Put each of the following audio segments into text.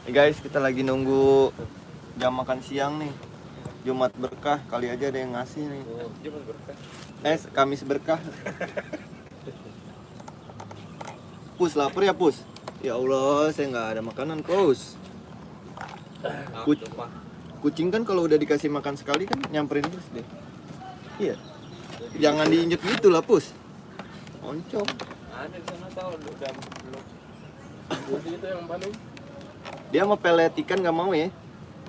Guys, kita lagi nunggu jam makan siang nih. Jumat berkah, kali aja ada yang ngasih nih. Jumat berkah. Kamis berkah. Pus, lapar ya Pus? Ya Allah, saya nggak ada makanan Pus. Kucing kan kalau udah dikasih makan sekali kan nyamperin terus deh. Iya. Jangan diinjek gitu lah Pus. Oncom. Ada di sana tahu udah belum. Budi itu yang paling. Dia mau pelet ikan nggak mau ya?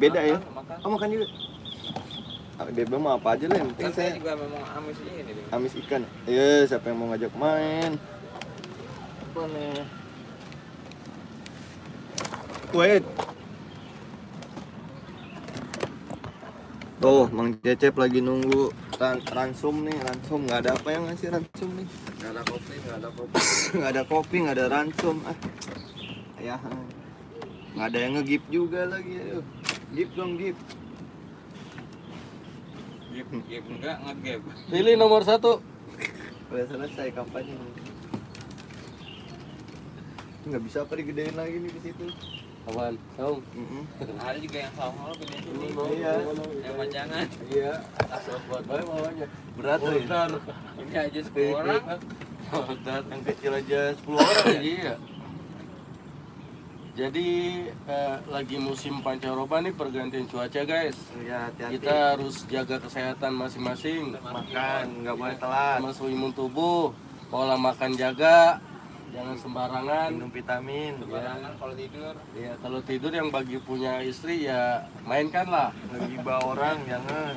Beda ya? Makan. Oh makan juga. Dia mau apa aja lah, yang penting Kan saya saya juga memang amis ini. amis ikan. Iya, siapa yang mau ngajak main? Apa nih? Wait. Tuh, Mang Cecep lagi nunggu ransum nih, ransum. Nggak ada apa yang ngasih ransum nih. Nggak ada kopi. Nggak ada kopi, nggak ada ransum. Ya, nggak ada yang nge-gift juga lagi. Aduh. Gift dong, gift. Gap enggak nge-gap. Pilih nomor 1. Udah selesai kampanye. Nggak bisa apa digedein lagi nih di situ. Apaan? Saung. Ada juga yang sama pilih sini. Iya. Yang panjangan. Iya. Asal buat bae maunya. Berat tuh. Ini aja 10 orang. Berat. Yang kecil aja 10 orang ya. Iya. Jadi lagi musim pancaroba nih, pergantian cuaca guys. Iya, hati-hati. Kita harus jaga kesehatan masing-masing. Makan, nggak boleh telat. Masuk imun tubuh, pola makan jaga, jangan sembarangan. Minum vitamin. Sembarangan kalau tidur. Ya kalau tidur yang bagi punya istri ya mainkan lah. Ngegibah orang jangan.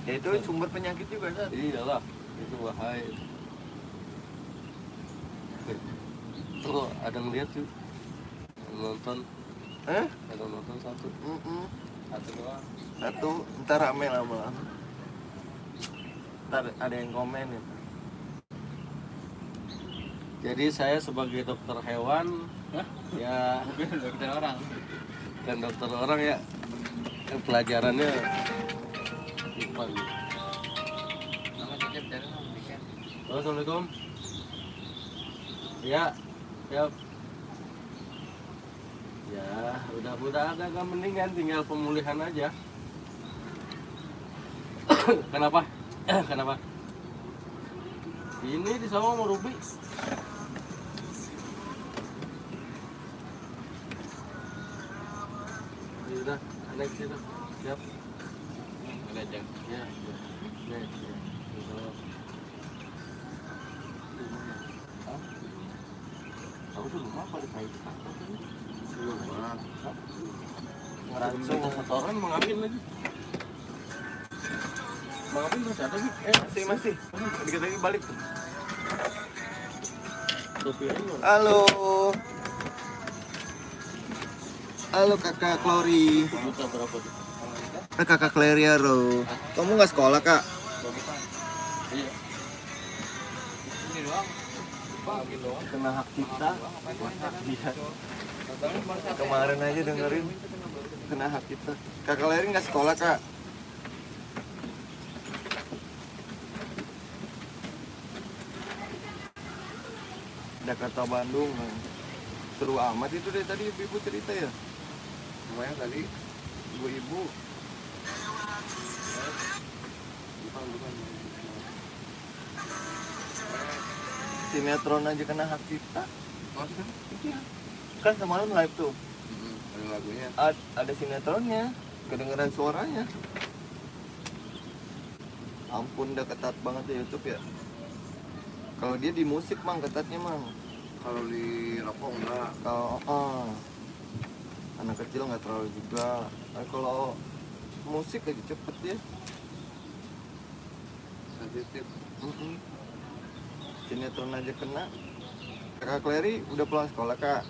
Ya itu sumber penyakit juga kan. Iyalah, itu bahaya. Tuh ada ngeliat tuh, nonton, ada nonton satu. Satu doang. Satu, ntar rame lama-lama. Ntar ada yang komen ya. Jadi saya sebagai dokter hewan, ya Dokter orang. dan dokter orang ya, pelajarannya IPA. Nama Cecep dari mana? Bikin. Halo, Assalamualaikum. Ya, siap. Ya, udah agak mendingan, tinggal pemulihan aja. Kenapa? Kenapa? Ini di sawah mau Ruby. Udah, next itu. Siap. Udah jam. Ya, next. Ya. Tahu tuh rumah apa dipakai? Rumah. Ngeransum. Setoran mengambil lagi. Mengambil masih ada sih? Masih. Dikit lagi balik tuh. Kopi aja. Halo. Halo kakak Klori. Juta berapa tuh? Kakak Kleriaro. Kamu nggak sekolah kak? Iya. Ini doang. Pagi doang. Kena hak cipta. Iya. Kemarin aja dengerin kena hak cipta. Kakak Leri nggak sekolah kak? Jakarta Bandung. Seru amat itu deh tadi ibu cerita ya. Lumayan tadi. Ibu-ibu. Sinetron aja kena hak cipta. Iya. Kan semalam live tuh. Ada lagunya. Ada sinetronnya, kedengeran suaranya. Ampun, udah ketat banget ya YouTube ya. Kalau dia di musik mang ketatnya mang. Kalau di rokok enggak. Kalau anak kecil nggak terlalu juga. Kalau musik aja cepet ya. Sensitif. Sinetron aja kena. Kakak Clary udah pulang sekolah kak?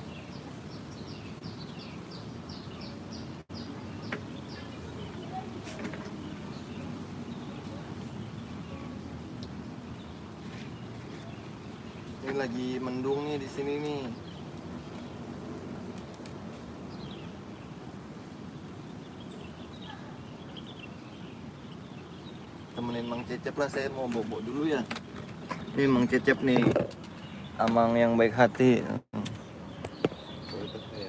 Ini lagi mendung nih di sini nih. Temenin Mang Cecep lah, saya mau bobo dulu ya. Ini Mang Cecep nih. Amang yang baik hati.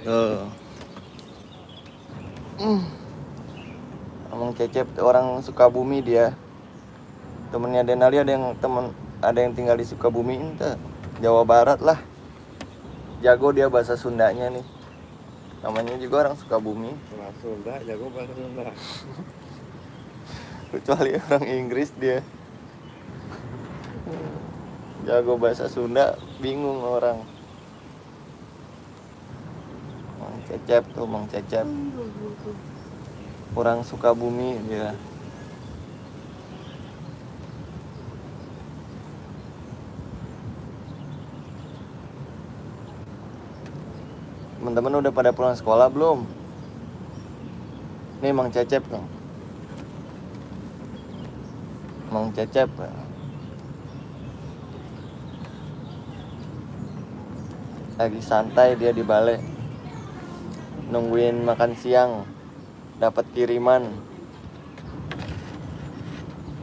Tuh. Amang Cecep orang Sukabumi dia. Temennya Denali ada yang tinggal di Sukabumi itu, Jawa Barat lah. Jago dia bahasa Sundanya nih. Namanya juga orang Sukabumi. Orang Sunda, jago bahasa Sunda. Kecuali orang Inggris dia. Jago bahasa Sunda, bingung orang. Mang Cecep tuh, Mang Cecep. Orang Sukabumi dia. Teman-teman udah pada pulang sekolah belum? Nih Mang Cecep dong. Mang Cecep. Lagi santai dia di balai. Nungguin makan siang. Dapat kiriman.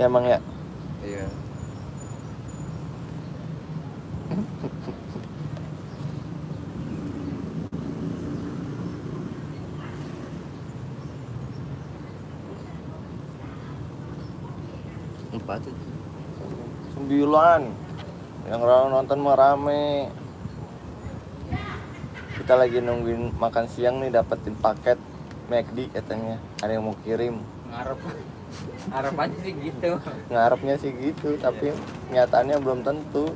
Ya Mang ya? Iya. Empat itu. 9. Yang nonton mah rame. Kita lagi nungguin makan siang nih, dapetin paket McD katanya. Ada yang mau kirim. Harapannya sih gitu. Ngarepnya sih gitu, tapi nyataannya belum tentu.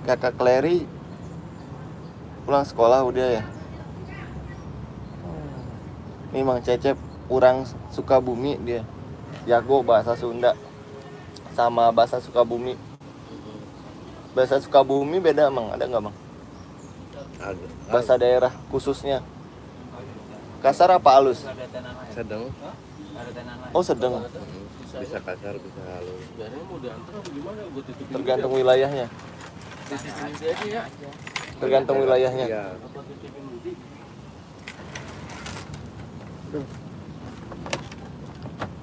Kakak Clary pulang sekolah udah ya. Ini Mang Cecep orang Sukabumi dia. Jago bahasa Sunda sama bahasa Sukabumi. Bahasa Sukabumi beda Mang, ada nggak Mang? Ada. Bahasa daerah khususnya. Kasar apa halus? Sedang. Oh sedang. Bisa kasar, bisa halus. Jadi mau diantar apa gimana? Gue titipin Tergantung wilayahnya. titipin dia aja ya. Tergantung wilayahnya. Iya. Apa titipin Budi?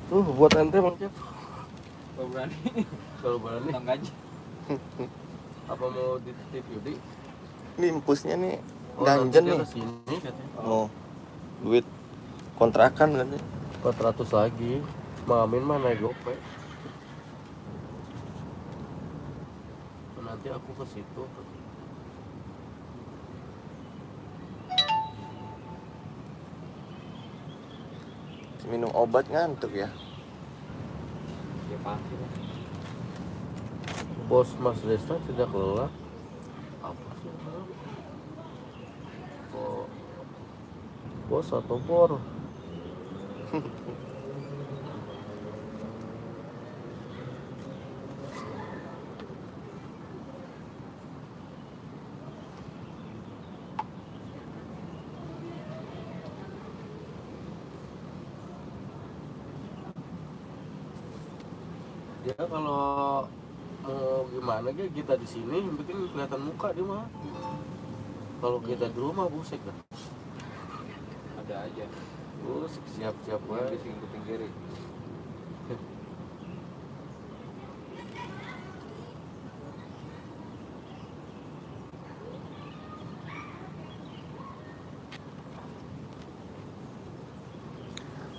Buat ente Bang Cep. Gak berani. Kalau berani. Tong gaji. Apa mau dititip Yudi? Ini empusnya nih Oh, ganjen nanti dia nih. kesini katanya. Oh, duit kontrakan kan nih. 400 lagi. Mamin mah naik gope. Nanti aku ke situ. Minum obat ngantuk ya. Ya pasti lah. Bos Mas Desta tidak lelah. Apa sih? Bos atau bor? Dia kalau mau gimana ge kita di sini yang penting kelihatan muka dia mah. Kalau kita di rumah busek kan. Ada aja. Busek siap-siap Yang wae. bising kuping kiri.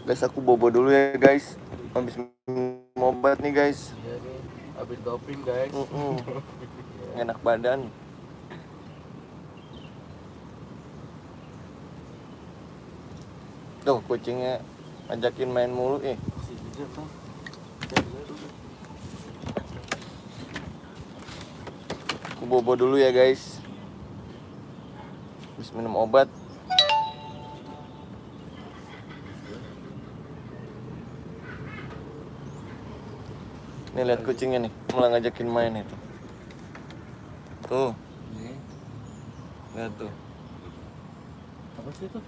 Guys, aku bobo dulu ya guys. Habis minum obat nih guys. Iya nih, habis doping guys. Enak badan. Tuh kucingnya ajakin main mulu ih. Si Bija kan. Aku bobo dulu ya guys. Habis minum obat. Nih lihat kucingnya nih, malah ngajakin main itu. Tuh, Ini lihat tuh. Apa sih itu?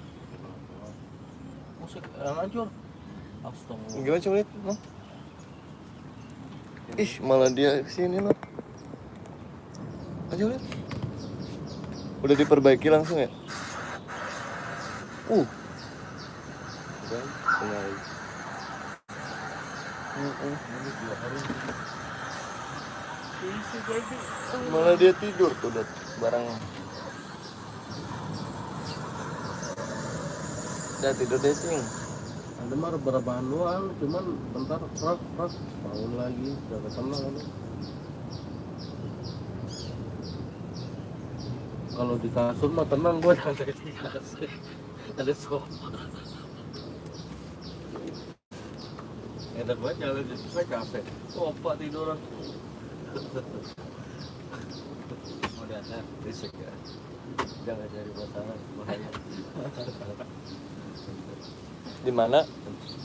Musik yang hancur. Astagfirullah. Gimana coba lihat? No? Ih, malah dia kesini loh. Ayo lihat. Udah diperbaiki langsung ya? Benar. Malah dia tidur tuh barangnya. Udah tidur deh cing. Ada mah rebahan doang, cuman bentar prak bangun lagi, udah tenang kan. Kalau di kasur mah tenang gua ada di kasur. Ada sofa. Enak banget jalan di sofa capek. Sofa tiduran. Mau dasar. Risik ya. Jangan cari masalah, bahaya. Di mana?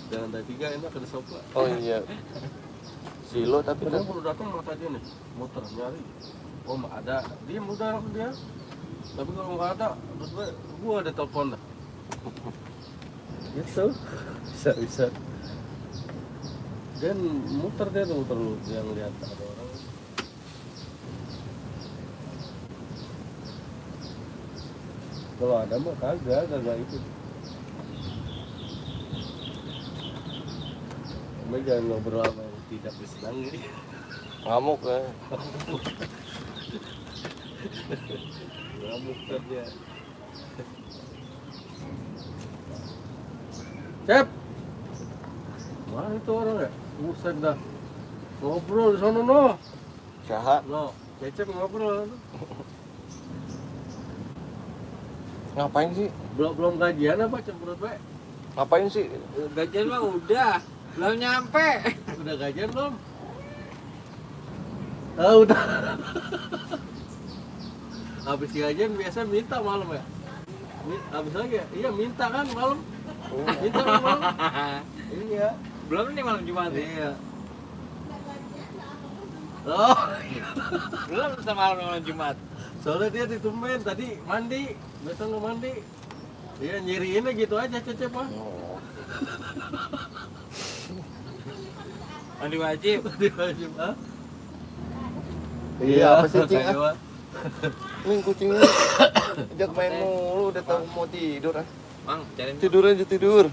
Jalan dari 3 enak ada sofa. Oh iya. Silo tapi Padahal kan kalau datang mata dia nih, muter nyari. Oh ada, diem udah dia. Tapi kalau nggak ada, terus gua ada telepon dah. Gitu, bisa. Dan muter dia tuh muter lu yang lihat ada orang. Kalau ada mah kagak itu. Cuma jangan ngobrol sama yang tidak bersenang. ngamuk ya. Ngamuk dia. Cep! Mana itu orang ya? Buset dah. Ngobrol di sana no. Saha No, Cecep ngobrol. ngapain sih? Belum gajian apa cemberut we? Ngapain sih? Gajian mah udah, belum nyampe. Udah gajian belum? Ah udah. Habis gajian biasa minta malam ya? Habis lagi ya? Iya minta kan malam. Minta kan malam. Iya. Belum nih malam Jumat. Iya. Oh, Belum sama malam Jumat. soalnya dia ditumben tadi mandi, biasa nggak mandi. Iya nyiriinnya gitu aja Cecep mah. Oh. Mandi wajib. Di wajib ah. Iya, apa sih, Cing, ah? kayak mah. Nih kucingnya ajak main mulu udah tahu mau tidur ah. Mang, cariin. Tidur aja tidur.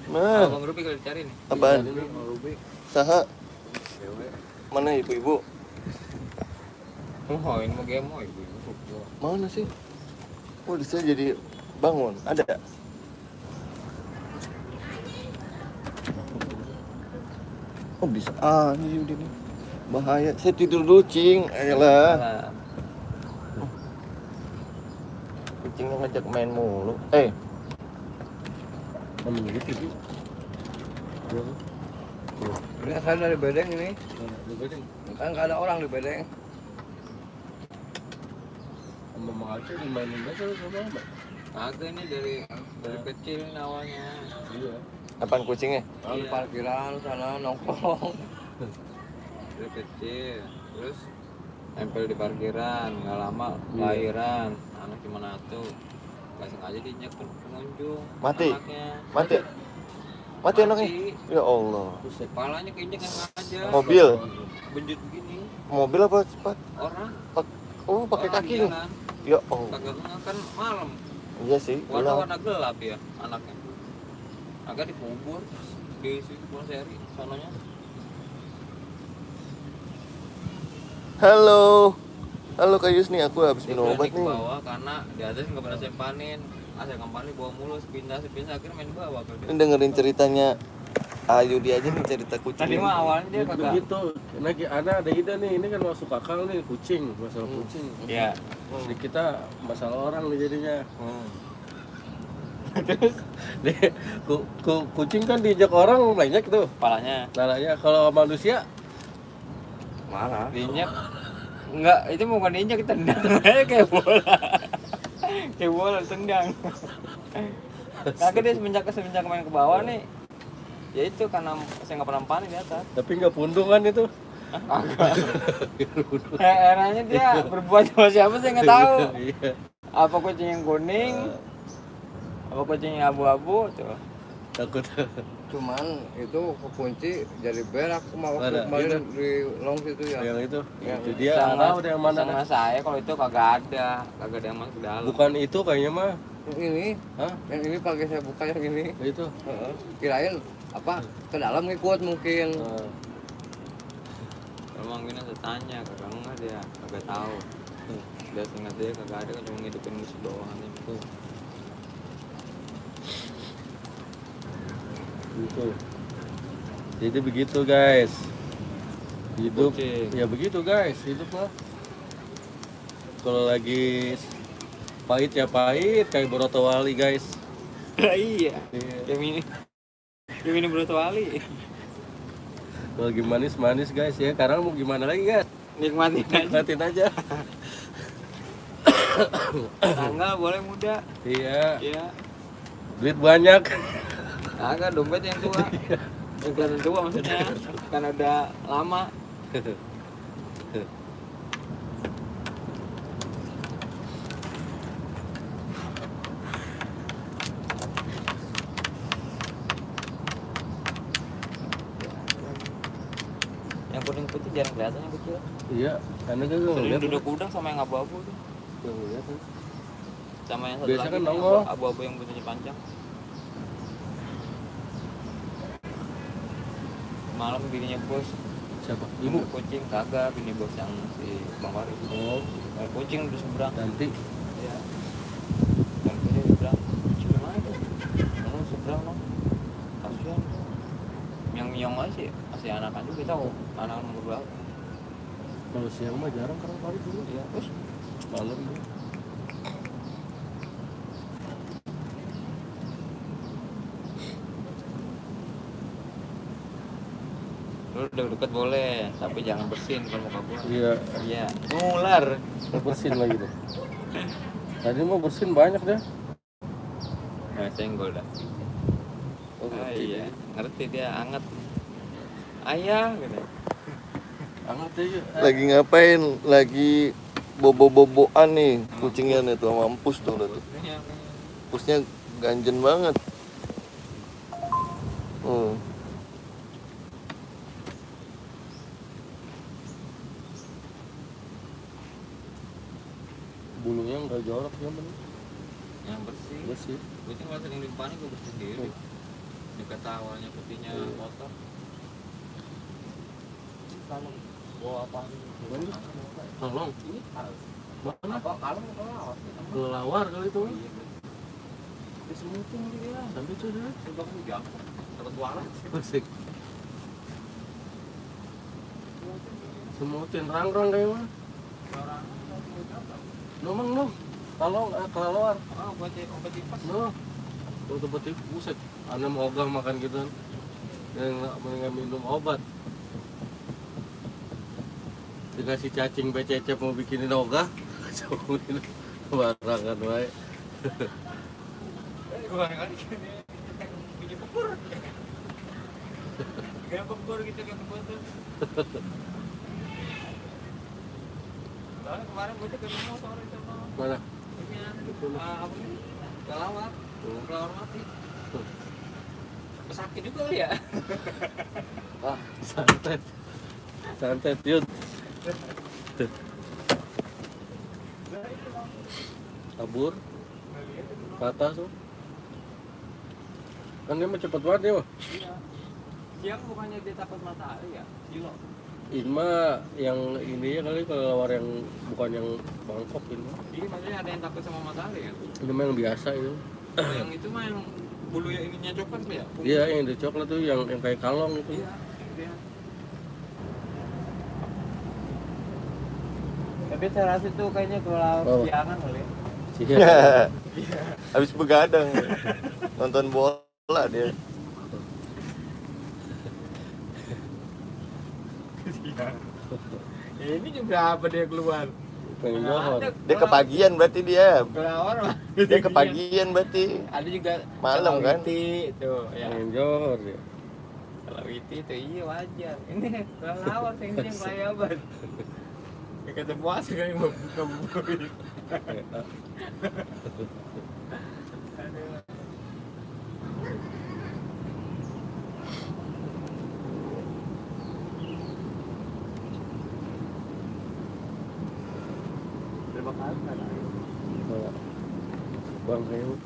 Nah, Bang Rupi kalau dicari nih. apaan? Ini Bang Rubi. Saha? Mana ibu-ibu? Oh, ini mau game mau ibu. Mana sih? Oh, bisa jadi bangun. Ada? Oh, bisa. Ah, ini udah nih. Bahaya. Saya tidur dulu, Cing. Ayolah. Kucingnya ngajak main mulu. Kamu gitu sih. Ini asal dari Bedeng ini. Lu bedeng. Kan nggak ada orang di Bedeng. Sama Mang Aceh dimainin aja sama Mbak. Agak nih dari kecil nih awalnya. Iya. Apaan kucingnya? Di parkiran sana nongkrong. Dari kecil, terus nempel di parkiran, nggak lama lahiran, anak cuma satu. Nggak sengaja diinjak pengunjung. Mati? Anaknya. Mati? Mati anaknya? Ya Allah. Kepalanya keinjak yang aja. Mobil? Benjut begini. Mobil apa cepat? Orang. Oh, pakai Orang kaki di nih. jalan. Ya Allah. Kagak kan malam. Iya sih. Warna gelap ya anaknya. Agak dikubur di situ seri sononya. Halo. Halo Kak Yusni, aku habis Dia minum berani obat ke nih. bawah karena di atas nggak pernah saya panin. Saya kampanin bawa mulu sepindah akhirnya main bawah kalau Ini dia. dengerin ceritanya Ayu dia aja nih cerita kucing. Tadi mah awalnya dia kagak. Begitu. Lagi ada ide nih, ini kan masuk akal nih kucing, masalah kucing. Iya. Di kita masalah orang nih jadinya. Nih, kucing kan diinjak orang banyak tuh. Kepalanya Nalanya kalau manusia Mana? diinjak. Enggak, itu bukan diinjak, tendang aja kayak bola. Kayak bola tendang. Kagak dia semenjak main ke bawah nih. Ya itu karena saya nggak pernah panen di atas. tapi nggak pundungan itu. Eranya dia berbuat sama siapa saya nggak tahu. Iya. Apa kucing yang kuning, apa kucing yang abu-abu tuh. Takut. Cuman itu kekunci jadi berak sama waktu Ada, kemarin itu. di long situ ya. Yang itu Yang dia nggak tahu deh yang mana. Sama dah. saya kalau itu kagak ada yang masuk ke dalam. Bukan itu kayaknya mah Ini, Hah? yang ini pakai saya buka yang ini. Itu. Kirain apa ke dalam ngikut mungkin. Emang Gina saya tanya kagak enggak dia kagak tahu. Dia ingat dia kagak ada kan cuma ngidupin musik doang itu. Gitu. Jadi begitu guys. Hidup Kucing. ya begitu guys, hidup mah. Kalau lagi pahit ya pahit kayak Broto Wali guys. Iya. Iya. Kayak mini Broto Wali. Kalau lagi manis-manis guys ya, sekarang mau gimana lagi guys? Nikmatin aja. Nikmatin aja. Tanggal boleh muda. Iya. Iya. Duit banyak. Agak dompet yang tua. Yang kelihatan tua maksudnya. Kan udah lama. Yang kuning putih jarang kelihatan yang kecil. Iya, karena kan gue Sering ngeliat. duduk udang sama yang abu-abu tuh. Gue ngeliat tuh. Sama yang satu Biasa lagi kan yang nongol. abu-abu yang putihnya panjang. Malam bininya bos Siapa? ibu Ibu. kucing kagak bini bos yang si Bang Farid. Oh, Kucing udah seberang. nanti Iya. Dan dia seberang. Kucing mana itu? Kamu seberang dong. Kasihan. Yang miong aja sih masih anakan juga tahu. Anak nomor berapa? kalau siang mah jarang karena pagi dulu. Iya. Terus Malam ya. lu udah deket boleh, tapi jangan bersin kalau muka gua. Iya, Iya. Nular. bersin lagi tuh. Tadi mau bersin banyak deh. Nah, senggol dah. Oh, Ah, iya, ngerti dia anget. Ayah gitu. Hangat aja. Lagi ngapain? Lagi bobo-boboan nih kucingnya nih tuh mampus tuh udah tuh. Pusnya ganjen banget. Bulunya nggak jorok yang penting Yang bersih. bersih. Kucing kalau sering dipanik gue bersih sendiri. Dekat awalnya putihnya kotor. Kalau bawa apa? Tolong. Ini Mana? apa kalem kelawar? Kelelawar kali itu. Iya. Disemutin dia. Sampai itu deh. Coba aku jatuh. Takut walat. Musik. Semutin rang-rang kayak mah. Orang Nomong no. Tolong kelelawar. obat tipas. No. Tuh tempat itu buset. Anda mau ogah makan gitu. Yang mendingan minum obat. Dikasih cacing bececep mau bikinin ogah. Coba minum barangan wae. Kali biji pupur. Kayak pupur gitu kayak pupur tuh. Soalnya kemarin gue tuh ketemu sore sama Mana? apa nih? Kelawar. Kelawar mati. Sakit juga kali ya. Ah, santet. Santet yun. Kabur. Patah tuh. Kan dia mah cepet banget ya mah. Iya. Siang bukannya dia takut matahari ya? Silo. Ini mah yang ini ya kali kelelawar yang bukan yang Bangkok ini mah. Iya, maksudnya ada yang takut sama matahari kan? Ini mah yang biasa itu. Yang itu mah yang bulu yang ininya coklat tuh ya? Iya, yang di coklat tuh yang kayak kalong itu. Iya. Iya. Tapi saya rasa tuh kayaknya kalau Oh. siangan kali. Iya. Habis begadang nonton bola dia. Ini juga apa dia keluar? Pengen johor. Dia kepagian berarti dia. Kelawar mah. Dia kepagian berarti. Ada juga Malam kan? Witi tuh ya. Pengen johor dia. Kalau Witi tuh iya wajar. Ini kelawar yang ini yang kelayaban. Ya kata puasa kan yang mau buka. Berapa kali kan? Bang kayaknya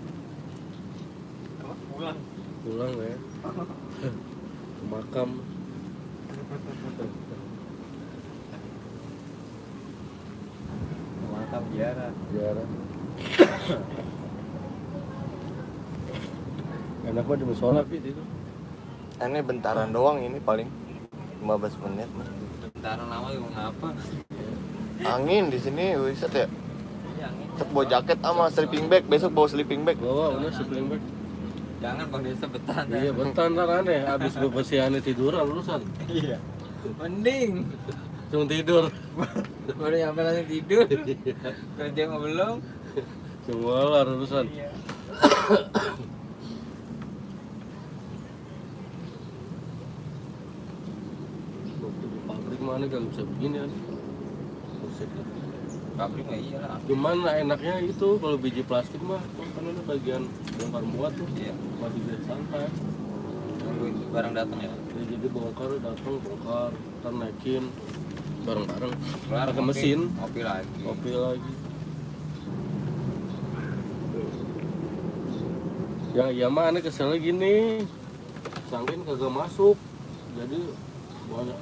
Pulang. pulang ya. Ke makam. Makam biara. Jarang. Enak banget di musola Pit itu. Ini bentaran doang ini paling 15 menit mah. Bentaran lama juga ngapa? Angin di sini wiset ya. Iya, angin. Cek bawa jaket sama sleeping bag, besok bawa sleeping bag. Bawa udah sleeping bag. Jangan Bang Desa betan. Iya bentar ntar aneh. Abis bebersihannya tiduran urusan. Iya. Mending Cuma tidur. baru nyampe langsung tidur. Kerja nggak belum? Semua lah urusan. Iya. Waktu di pabrik mana kan bisa begini kan. Buset dah. Pabrik mah iya lah. Cuman enaknya itu kalau biji plastik mah kan ada bagian bongkar muat tuh. Iya. Masih bisa santai. Nungguin barang datang ya. Ya, jadi bongkar datang bongkar, ntar naikin bareng-bareng. Kelar, Pakai ngopi. mesin, Kopi lagi. kopi lagi. Ya iya mah aneh keselnya gini, sangkin kagak masuk, jadi banyak.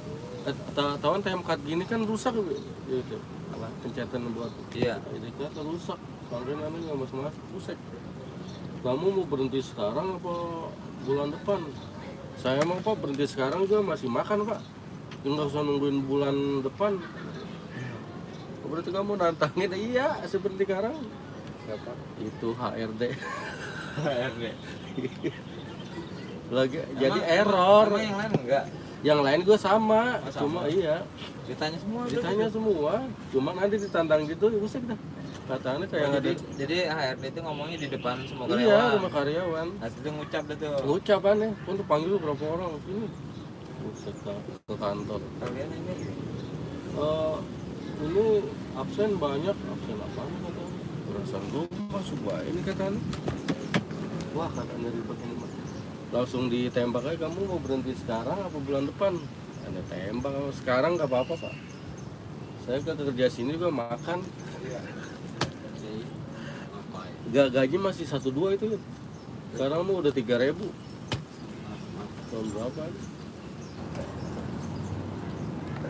Tawan time card gini kan rusak gitu, apa pencetan buat. Iya. Ini kan rusak, sangkin aneh nggak masuk rusak. Kamu mau berhenti sekarang apa bulan depan? Saya emang Pak berhenti sekarang juga masih makan Pak, nggak usah nungguin bulan depan. Berarti kamu nantangin? Iya seperti sekarang. Siapa? Itu HRD. HRD. Lagi jadi error. Emang yang lain enggak? Yang lain gue sama, Oh, sama. cuma iya Ditanya semua. ditanya semua, cuma nanti ditantang gitu, ya usah dah. Katanya kayak Oh, ada. jadi HRD itu ngomongnya di depan semua Iya, karyawan. rumah karyawan. Nah, itu ngucap dah tuh. Ngucapannya, untuk panggil berapa orang sini? Buset dah, ke kantor. Kalian ini Ini absen banyak, absen apa kata? Perasaan gue masuk baik ini katanya. Wah katanya ribet ini mah. Langsung ditembak aja, kamu mau berhenti sekarang apa bulan depan? Ada tembak, sekarang nggak apa-apa Pak. Saya kerja sini juga makan. Jadi, ngapain? Gaji masih 1-2 itu. Sekarang mau udah 3.000. Tahun berapa?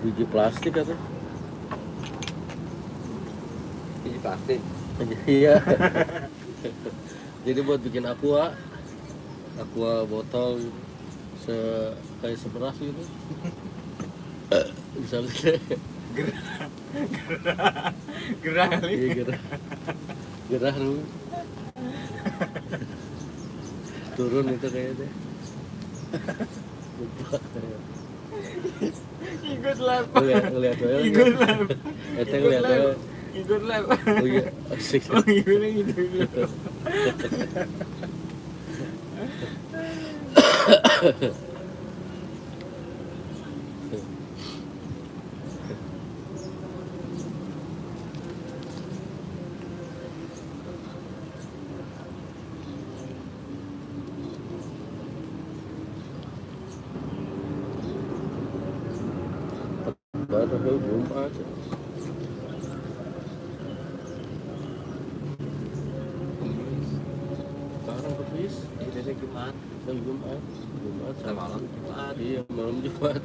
Biji plastik atau? Biji plastik. Iya. Jadi buat bikin aqua botol kayak seberas gitu. Bisa gede. Gerah kali. Iya gerah dulu. Turun itu kayaknya. Lupa. Ikut lab. Ngeliat aja. Ikut lab. Eta ngeliat aja. Ikut lab. Oh iya, asik. Oh, ikut lagi dulu. Baru Jumat. Sekarang habis. Itu sih Jumat. Jumat. Udah malam Jumat. Iya, malam Jumat.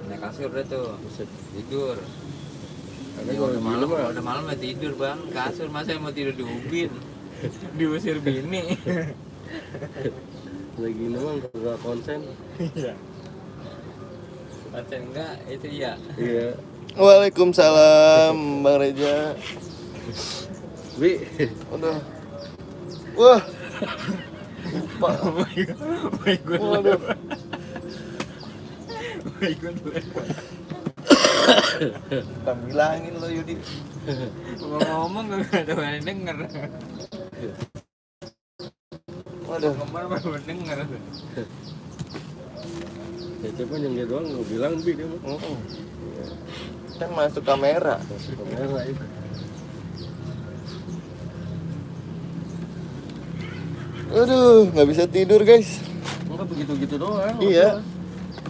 Naik kasur deh tuh. Buset. Tidur. Ada Ya, kalau udah gini malam, mah. udah malam ya tidur bang. Kasur masa yang mau tidur di ubin. Diusir bini. Lagi gini mah enggak konsen. Iya. Konsen enggak itu iya. Iya. Waalaikumsalam Bang Reja. Wi. Udah. Wah. Pak. Waduh. Tak bilangin lo Yudi. Ngomong gak ada yang denger. Waduh. Kemarin baru denger. Ya coba yang dia doang nggak bilang bi dia mah. Kan masuk kamera. Masuk kamera itu. Aduh, nggak bisa tidur guys. Enggak begitu-gitu doang. Iya.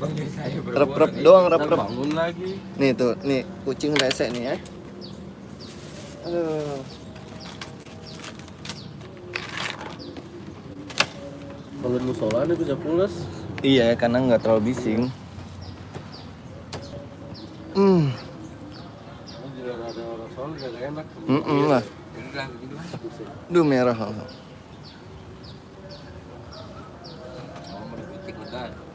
Bang jadi saya Rep-rep doang, Ntar rep-rep. bangun lagi. Nih tuh, nih kucing rese nih ya. Aduh. Kalau di musola ini bisa pulas. Iya, karena nggak terlalu bising. Jika ada orang soal juga gak enak. Lah. Udah gitu kan. Duh merah. Oh, mau dibutik udah.